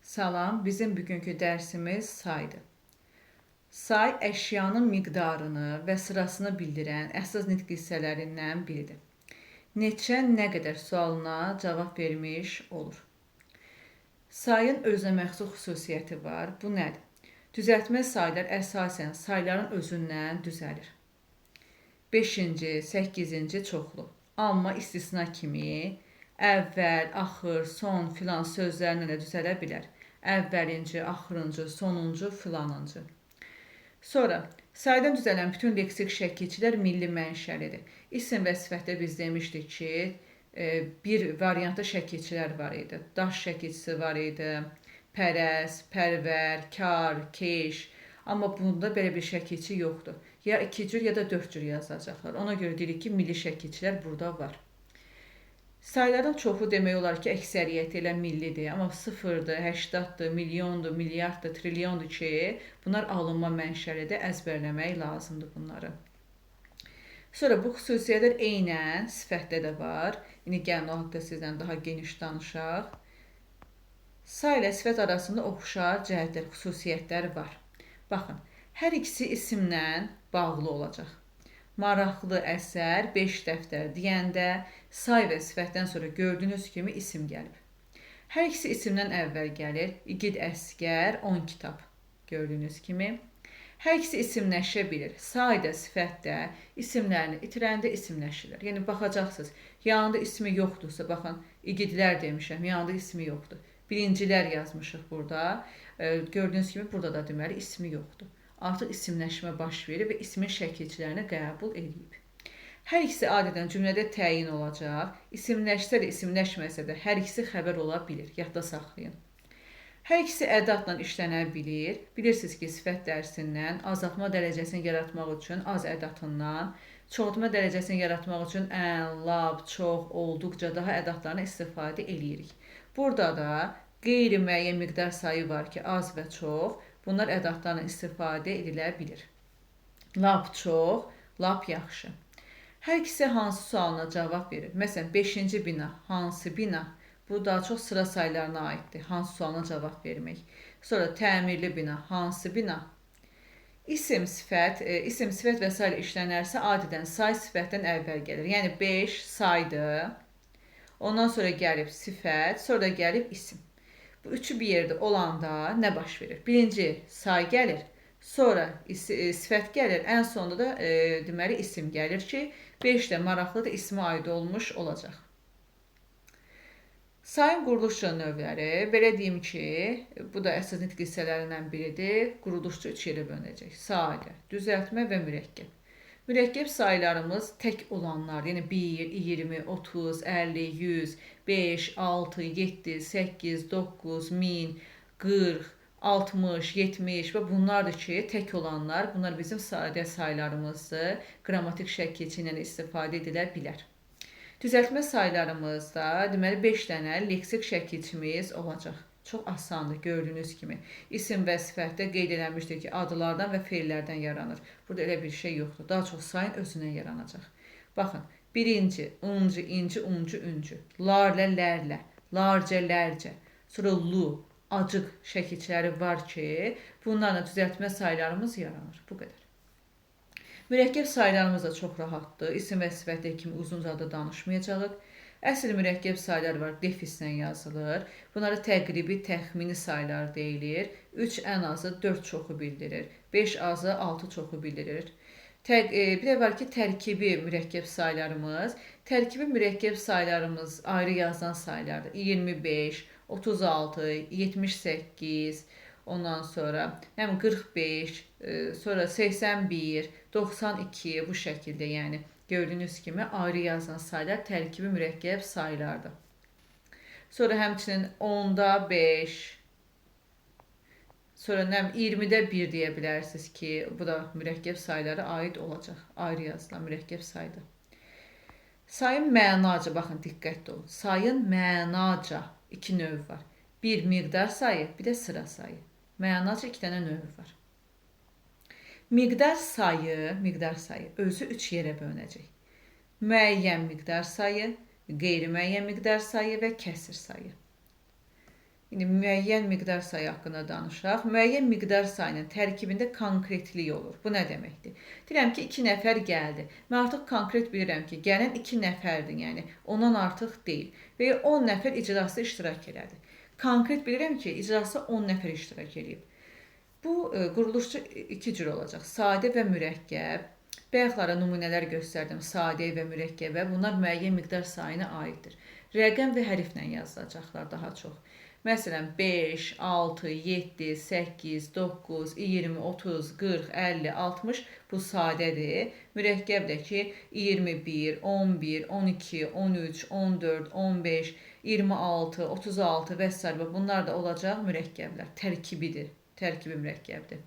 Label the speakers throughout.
Speaker 1: Salam, bizim bugünkü dərsimiz saydır. Say əşyanın miqdarını və sırasını bildirən əsas nitq hissələrindən biridir. Neçə, nə qədər sualına cavab vermiş olur. Sayın özünə məxsus xüsusiyyəti var. Bu nədir? Düzəltmə saylar əsasən sayların özündən düzəlir. 5-ci, 8-ci çoxlu. Amma istisna kimi əvvəl, axır, son filan sözlərlə də düzələ bilər. Əvvəlinci, axırıncı, sonuncu, filanıncı. Sonra saydan düzələn bütün leksik şəkilçilər milli mənşəlidir. İsim və sifətdə biz demişdik ki, bir variantda şəkilçilər var idi. Daş şəkilçisi var idi, pərəz, pərvər, kar, keş. Amma bunda belə bir şəkilçi yoxdur. Ya iki cür, ya da dörd cür yazacaqlar. Ona görə deyirik ki, milli şəkilçilər burada var. Sayların çoxu demək olar ki, əksəriyyəti elə millidir. Amma sıfırdır, 80-dır, milyondur, milyarddır, trilyondur ki, bunlar alınma mənşəlidir, əzbərləmək lazımdır bunları. Sonra bu xüsusiyyətlər eynən sifətdə də var. İndi gəlin o haqda sizdən daha geniş danışaq. Say ilə sifət arasında oxşar cəhətlər, xüsusiyyətlər var. Baxın, hər ikisi isimlə bağlı olacaq. Maraqlı əsər, 5 dəftər deyəndə say və sifətdən sonra gördüyünüz kimi isim gəlib. Hər ikisi isimdən əvvəl gəlir. İgid əsgər, 10 kitab gördüyünüz kimi. Hər ikisi isimləşə bilir. Say da, sifət də isimlərini itirəndə isimləşirlər. Yəni, baxacaqsınız, yanında ismi yoxdursa, baxın, igidlər demişəm, yanında ismi yoxdur. Birincilər yazmışıq burada. Gördüyünüz kimi, burada da deməli, ismi yoxdur. Artıq isimləşmə baş verir və ismin şəkilçilərini qəbul edib. Hər ikisi adətən cümlədə təyin olacaq. İsimləşsə də, isimləşməsə də hər ikisi xəbər ola bilir. Yadda saxlayın. Hər ikisi ədadla işlənə bilir. Bilirsiniz ki, sifət dərsindən azaltma dərəcəsini yaratmaq üçün az ədatından, çoxaltma dərəcəsini yaratmaq üçün ən, lab, çox, olduqca daha ədadlarını istifadə eləyirik. Burada da qeyri-müəyyən miqdar sayı var ki, az və çox. Bunlar ədadlarla istifadə edilə bilir. Lap çox, lap yaxşı. Hər ikisi hansı sualına cavab verir? Məsələn, 5-ci bina, hansı bina? Bu daha çox sıra saylarına aiddir. Hansı sualına cavab vermək. Sonra təmirli bina, hansı bina? İsim, sifət, isim, sifət və sair işlənərsə, adətən say sifətdən əvvəl gəlir. Yəni, 5 saydır. Ondan sonra gəlib sifət, sonra da gəlib isim. Bu üçü bir yerdə olanda nə baş verir? Birinci say gəlir, sonra sifət gəlir, ən sonda da deməli isim gəlir ki, 5 də maraqlıdır, ismə aid olmuş olacaq. Sayın quruluşça növləri, belə deyim ki, bu da əsas nitq hissələrindən biridir. Quruluşça üç yerə bölünəcək. Sadə, düzəltmə və mürəkkəb. Mürəkkəb saylarımız tək olanlar, yəni 1, 20, 30, 50, 100, 5, 6, 7, 8, 9, 1000, 40, 60, 70 və bunlardır ki, tək olanlar, bunlar bizim sadə saylarımızdır. Qrammatik şəkilçi ilə istifadə edilə bilər. Düzəltmə saylarımızda, deməli, 5 dənə leksik şəkilçimiz olacaq. Çox asandır, gördüyünüz kimi. İsim və sifətdə qeyd edilmişdir ki, adlardan və feillərdən yaranır. Burada elə bir şey yoxdur. Daha çox sayın özündən yaranacaq. Baxın, birinci, ıncı, inci, uncu, üncü. Larlə, lərlə, larca, lərcə. Sonra lu, acıq şəkilçiləri var ki, bunlarla düzəltmə saylarımız yaranır. Bu qədər. Mürəkkəb saylarımız da çox rahatdır. İsim və sifətdə kimi uzunca da danışmayacağıq. Əsl mürəkkəb saylar var, defislə yazılır. Bunlara təqribi, təxmini saylar deyilir. 3 ən azı 4 çoxu bildirir. 5 azı 6 çoxu bildirir. Bir də var ki, tərkibi mürəkkəb saylarımız. Tərkibi mürəkkəb saylarımız ayrı yazılan saylardır. 25, 36, 78, ondan sonra 45, sonra 81, 92 bu şəkildə, yəni. Gördüyünüz kimi ayrı yazılan saylar tərkibi mürəkkəb saylardır. Sonra həmçinin 10-da 5, sonra 20-də 1 deyə bilərsiniz ki, bu da mürəkkəb saylara aid olacaq. Ayrı yazılan mürəkkəb saydır. Sayın mənaca, baxın, diqqətli olun. Sayın mənaca iki növ var. Bir miqdar sayı, bir də sıra sayı. Mənaca iki dənə növ var. Miqdar sayı özü üç yerə bölünəcək. Müəyyən miqdar sayı, qeyri-müəyyən miqdar sayı və kəsir sayı. İndi müəyyən miqdar sayı haqqında danışaq. Müəyyən miqdar sayının tərkibində konkretlik olur. Bu nə deməkdir? Deyirəm ki, 2 nəfər gəldi. Mən artıq konkret bilirəm ki, gələn 2 nəfərdir, yəni ondan artıq deyil. Və ya 10 nəfər iclasda iştirak elədi. Konkret bilirəm ki, iclasda 10 nəfər iştirak eləyib. Bu quruluşçu iki cür olacaq. Sadə və mürəkkəb. Bayaqlara nümunələr göstərdim sadə və mürəkkəbə. Bunlar müəyyən miqdar sayına aiddir. Rəqəm və hərflə yazılacaqlar daha çox. Məsələn, 5, 6, 7, 8, 9, 20, 30, 40, 50, 60 bu sadədir. Mürəkkəb də ki, 21, 11, 12, 13, 14, 15, 26, 36 və s. Bunlar da olacaq mürəkkəblər. Tərkibidir. Tərkibi mürəkkəbdir.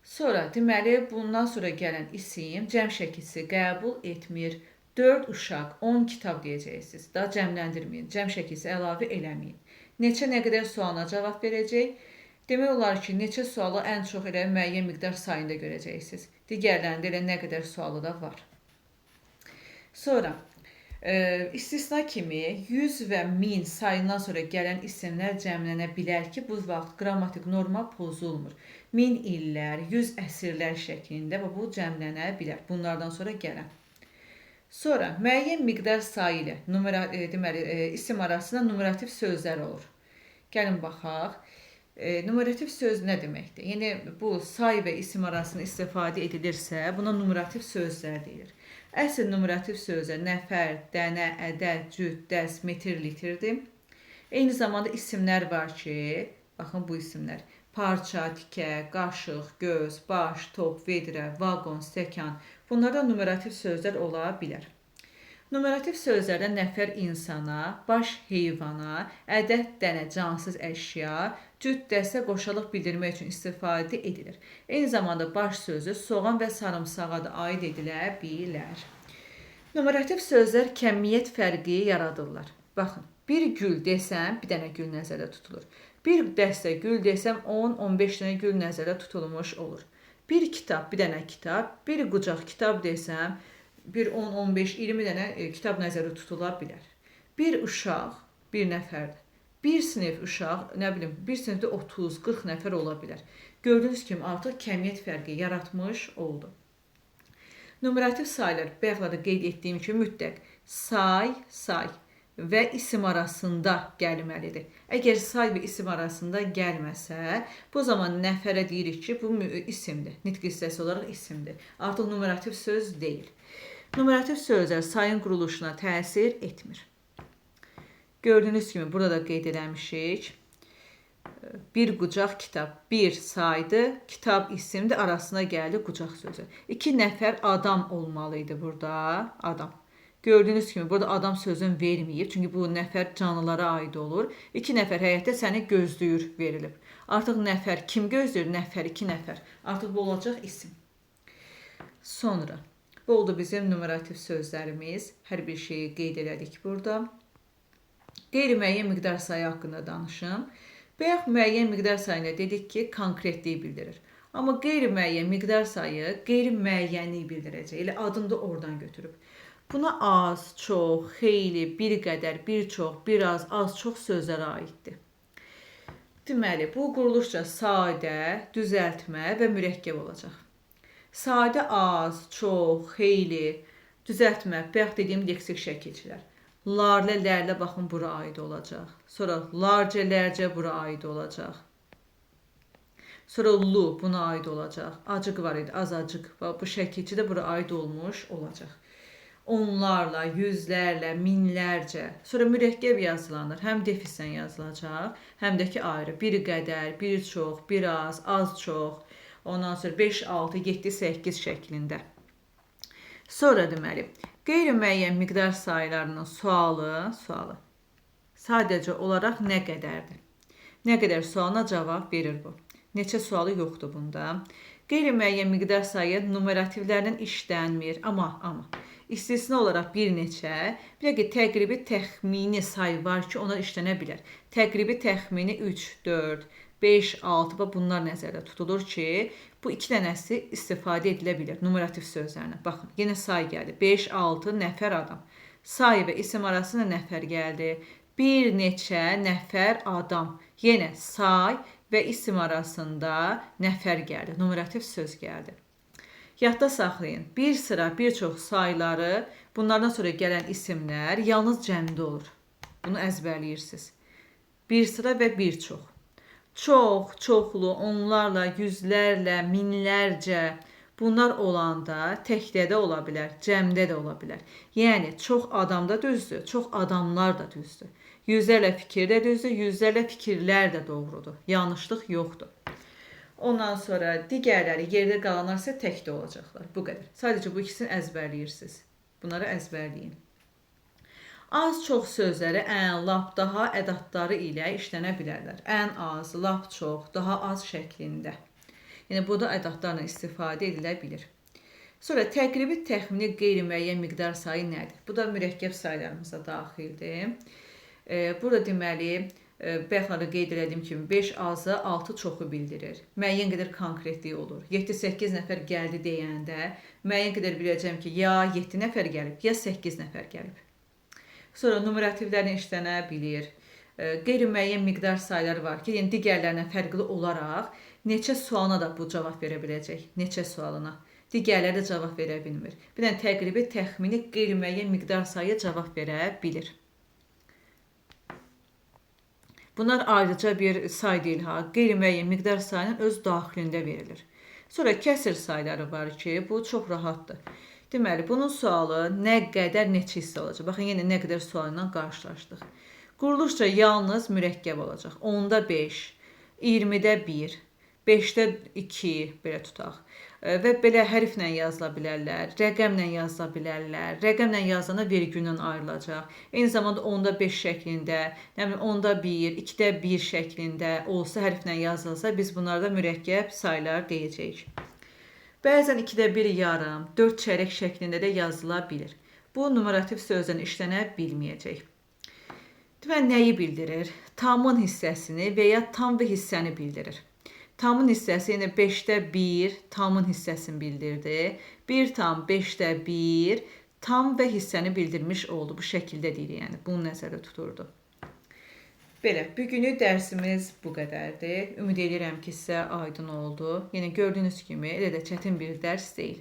Speaker 1: Sonra, deməli, bundan sonra gələn isim cəm şəkilsi qəbul etmir. 4 uşaq, 10 kitab deyəcəksiniz. Daha cəmləndirməyin. Cəm şəkilsi əlavə eləməyin. Neçə nə qədər sualına cavab verəcək? Demək olar ki, neçə sualı ən çox elə müəyyən miqdar sayında görəcəksiniz. Digərlərində elə nə qədər sualı da var. Sonra, istisna kimi 100 və 1000 sayından sonra gələn isimlər cəmlənə bilər ki, bu vaxt qrammatik norma pozulmur. 1000 illər, 100 əsrlər şəklində və bu cəmlənə bilər. Bunlardan sonra gələn. Sonra müəyyən miqdar sayı ilə deməli, isim arasında numerativ sözlər olur. Gəlin baxaq. Numerativ söz nə deməkdir? Yəni bu say və isim arasında istifadə edilirsə, buna numerativ sözlər deyilir. Əsl numerativ sözlər nəfər, dənə, ədəd, cüt, dəst, metr, litrdir. Eyni zamanda isimlər var ki, baxın bu isimlər: parça, tikə, qaşıq, göz, baş, top, vedrə, vaqon, stəkan. Bunlarda numerativ sözlər ola bilər. Numerativ sözlərdə nəfər insana, baş heyvana, ədəd dənə cansız əşya, cüt dəstə qoşalıq bildirmək üçün istifadə edilir. Eyni zamanda baş sözü soğan və sarımsağa da aid edilə bilər. Numerativ sözlər kəmiyyət fərqi yaradırlar. Baxın, bir gül desəm, bir dənə gül nəzərdə tutulur. Bir dəstə gül desəm, 10-15 dənə gül nəzərdə tutulmuş olur. Bir kitab, bir dənə kitab, bir qucaq kitab desəm, bir 10, 15, 20 dənə kitab nəzərdə tutula bilər. Bir uşaq, bir nəfərdir. Bir sinif uşaq, nə bilim, bir sinifdə 30-40 nəfər ola bilər. Gördüyünüz kimi artıq kəmiyyət fərqi yaratmış oldu. Numerativ saylar, bayaqlarda qeyd etdiyim kimi mütləq say, say və isim arasında gəlməlidir. Əgər say və isim arasında gəlməsə, bu zaman nəfərə deyirik ki, bu isimdir. Nitq hissəsi olaraq isimdir. Artıq numerativ söz deyil. Numerativ sözlər sayın quruluşuna təsir etmir. Gördüyünüz kimi burada da qeyd eləmişik. Bir qucaq kitab, bir saydı, kitab isimdir, arasına gəldi qucaq sözü. 2 nəfər adam olmalı idi burada, adam. Gördüyünüz kimi burada adam sözünü verməyib, çünki bu nəfər canlılara aid olur. 2 nəfər həyətdə səni gözləyir verilib. Artıq nəfər kim gözləyir? Nəfər, 2 nəfər. Artıq bu olacaq isim. Sonra, bu oldu bizim numerativ sözlərimiz. Hər bir şeyi qeyd elədik burada. Qeyri-müəyyən miqdar sayı haqqında danışım. Bayaq müəyyən miqdar sayında dedik ki, konkretliyi bildirir. Amma qeyri-müəyyən miqdar sayı qeyri-müəyyənliyi bildirəcək. Elə adını da oradan götürüb. Buna az, çox, xeyli, bir qədər, bir çox, biraz, az, çox sözlərə aiddir. Deməli, bu quruluşca sadə, düzəltmə və mürəkkəb olacaq. Sadə az, çox, xeyli, düzəltmə, bayaq dediyim leksik şəkilçilər. Larlə, lərlə baxın bura aid olacaq. Sonra larca, lərcə bura aid olacaq. Sonra lu buna aid olacaq. Acıq var idi, azacıq. Bu şəkilçi də bura aid olmuş olacaq. Onlarla, yüzlərlə, minlərcə. Sonra mürəkkəb yazılanır. Həm defislə yazılacaq, həm də ki ayrı. Bir qədər, bir çox, bir az, az çox. Ondan sonra 5, 6, 7, 8 şəklində. Sonra deməli, qeyri-müəyyən miqdar saylarının sualı sadəcə olaraq nə qədərdir? Nə qədər sualına cavab verir bu. Neçə sualı yoxdur bunda. Qeyri-müəyyən miqdar sayı numerativlərdən işlənmir. Amma istisna olaraq bir neçə, bir də ki, təqribi təxmini say var ki, ona işlənə bilər. Təqribi təxmini 3, 4, 5, 6 və bunlar nəzərdə tutulur ki, bu iki dənəsi istifadə edilə bilər numerativ sözlərlə. Baxın, yenə say gəldi. 5, 6 nəfər adam. Say və isim arasında nəfər gəldi. Bir neçə nəfər adam. Yenə say və isim arasında nəfər gəldi. Numerativ söz gəldi. Yadda saxlayın. Bir sıra bir çox sayları, bunlardan sonra gələn isimlər yalnız cəmdə olur. Bunu əzbərləyirsiniz. Bir sıra və bir çox. Çox, çoxlu, onlarla, yüzlərlə, minlərcə bunlar olanda təkdə də ola bilər, cəmdə də ola bilər. Yəni, çox adam da düzdür, çox adamlar da düzdür. Yüzlərlə fikir də düzdür, yüzlərlə fikirlər də doğrudur. Yanlışlıq yoxdur. Ondan sonra digərləri, yerdə qalanlar isə təkdə olacaqlar. Bu qədər. Sadəcə bu ikisini əzbərləyirsiniz. Bunları əzbərləyin. Az çox sözləri ən, lap, daha ədatları ilə işlənə bilərlər. Ən az, lap çox, daha az şəklində. Yəni, burada ədatlarla istifadə edilə bilir. Sonra təqribi təxmini qeyri-müəyyən miqdar sayı nədir? Bu da mürəkkəb saylarımıza daxildir. Burada deməli, bayaqlarda qeyd elədiyim kimi 5 azı, 6 çoxu bildirir. Müəyyən qədər konkretlik olur. 7-8 nəfər gəldi deyəndə müəyyən qədər biləcəm ki, ya 7 nəfər gəlib, ya 8 nəfər gəlib. Sonra numerativlərlə işlənə bilir. Qeyri-müəyyən miqdar sayları var ki, yəni digərlərindən fərqli olaraq neçə sualına da bu cavab verə biləcək. Neçə sualına. Digərləri də cavab verə bilmir. Bir dənə təqribi, təxmini qeyri-müəyyən miqdar sayı cavab verə bilir. Bunlar ayrıca bir say deyil ha, qeyri-müəyyən miqdar sayının öz daxilində verilir. Sonra kəsir sayları var ki, bu çox rahatdır. Deməli, bunun sualı nə qədər, neçə hissə olacaq? Baxın, yenə nə qədər sualı ilə qarşılaşdıq. Quruluşca yalnız mürəkkəb olacaq. 10-da 5, 20-də 1, 5-də 2, belə tutaq. Və belə hərflə yazıla bilərlər, rəqəmlə yazıla bilərlər. Rəqəmlə yazılanda vergüllə ayrılacaq. Eyni zamanda 10-da 5 şəklində, nə bilim 10-da 1, 2-də 1 şəklində olsa, hərflə yazılsa, biz bunlarda mürəkkəb saylar deyəcəyik. Bəzən 2-də 1 yarım, 4 çərək şəklində də yazıla bilir. Bu numerativ sözlə işlənə bilməyəcək. Deməli, nəyi bildirir? Tamın hissəsini və ya tam və hissəni bildirir. Tamın hissəsi, yəni 5-də 1 tamın hissəsini bildirdi. 1 tam 5-də 1 tam və hissəni bildirmiş oldu. Bu şəkildə deyir, yəni bunu nəzərdə tuturdu. Belə, bugünlük dərsimiz bu qədərdir. Ümid edirəm ki, sizə aydın oldu. Yəni gördüyünüz kimi elə də çətin bir dərs deyil.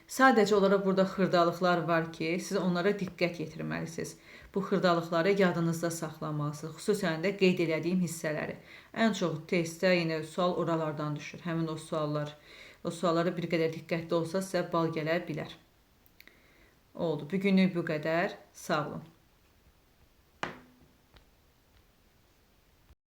Speaker 1: Sadəcə olaraq burada xırdalıqlar var ki, siz onlara diqqət yetirməlisiniz. Bu xırdalıqları yadınızda saxlamalısınız. Xüsusən də qeyd elədiyim hissələri. Ən çox testdə yenə sual oralardan düşür. Həmin o suallar, o suallara bir qədər diqqətli olsa sizə bal gələ bilər. Oldu. Bugünlük bu qədər. Sağ olun.